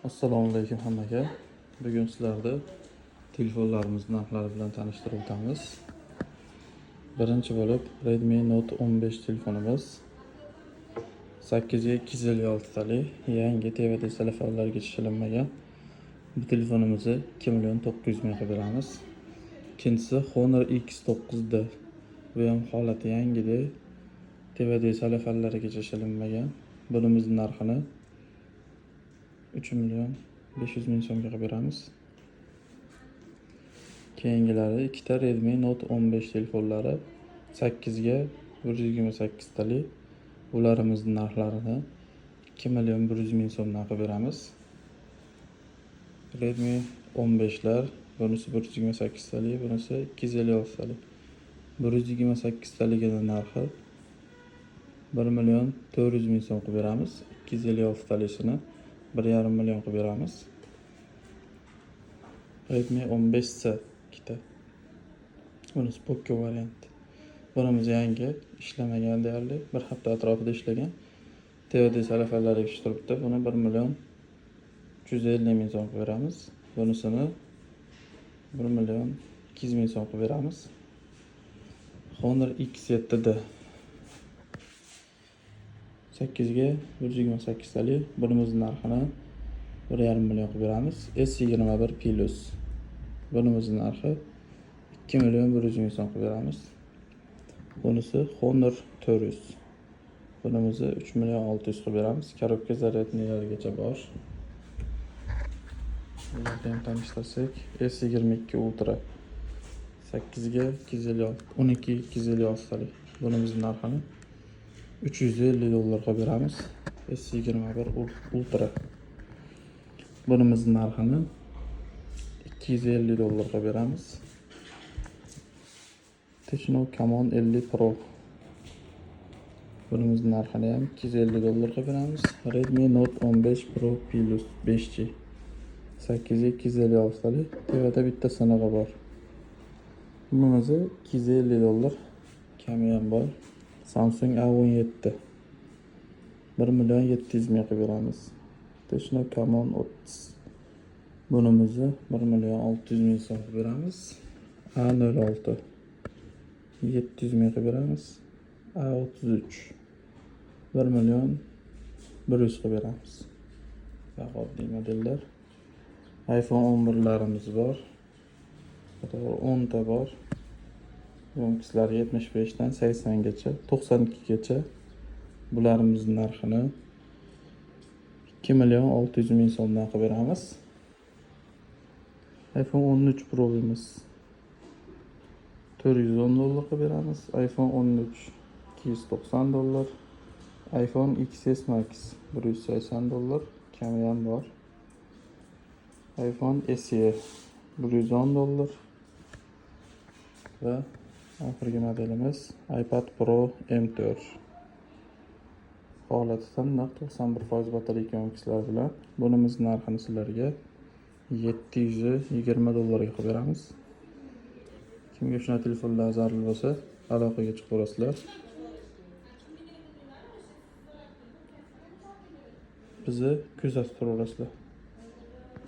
Assalomu alaykum hammaga. Bugun sizlarni telefonlarimiz narxlari bilan tanishtirib o'tamiz. Birinchi bo'lib Redmi Note 15 telefonimiz 8 ga 256 talik, yangi, TVT telefonlarga ishlatilmagan. Bu telefonimizni 2 million 900 ming qilib beramiz. Ikkinchisi Honor X9D. Bu ham holati yangidek. TVT telefonlarigacha ishlatilmagan. Bunimiz narxini 3 million 500 ming so'mga qilib beramiz. Keyingilari ikkita Redmi Note 15 telefonlari 8 ga 128 talik. Ularimizni narxlarini 2 million 100 ming so'mdan qilib beramiz. Redmi 15 lar, bunisi 128 talik, bunisi 256 talik. 128 taligini narxi 1 million 400 ming so'm qilib beramiz. 256 talisini 1,5 million qilib beramiz. Redmi 15C ikkita. Bunisi Poco variant. Bunimiz yangi, ishlamagan deyarli. Bir hafta atrofida ishlagan. TVT salafanlari turibdi. Buni 1 million 350 ming so'm qilib beramiz. Bunisini 1 million 200 ming so'm qilib beramiz. Honor X7D 8 ga 128 talik. Bunimiz narxini 1,5 million qilib beramiz. S21 Plus. Bunimiz narxi 2 million 100 ming so'm qilib beramiz. Bunisi Honor 400. Bunimizni 3 million 600 qilib beramiz. Коробка, зарядный largacha bor. Bularni ham tanishtirsak, S22 Ultra 8 ga 256, 12 256 talik. Bunimiz narxini 350 dollar qilib beramiz. S21 Ultra. Bunimiz narxini 250 dollar qilib beramiz. Tecno Camon 50 Pro. Bunimiz narxini ham 250 dollar qilib beramiz. Redmi Note 15 Pro Plus 5G. 8 256 talik. Tevada bitta sinig'i bor. Bunimizni 250 dollar, kami ham bor. Samsung A17 1 million 700 ming qilib beramiz. Tecno Camon 30. Bunimizni 1 million 600 ming so'm qilib beramiz. A06 700 ming qilib beramiz. A33 1 million 100 qilib beramiz. Va oddiy modellar. iPhone 11larimiz bor. Qatori 10 ta bor. Ёмкость lari 75 dan 80 gacha, 92 gacha. Bularimizni narxini 2 million 600 ming so'mdan qilib beramiz. iPhone 13 Pro'miz 410 dollar qilib beramiz. iPhone 13 290 dollar. iPhone XS Max 180 dollar, kami ham bor. iPhone SE 110 dollar. Va oxirgi modelimiz iPad Pro M4. Holati tiniq, 91% batareyka ёмкость lar bilan. Bunimiz narxini sizlarga 720 dollarga qilib beramiz. Kimga shunaqa telefonlar zarur bo'lsa, aloqaga chiqaverasizlar. Bizni kuzatib turaverasizlar.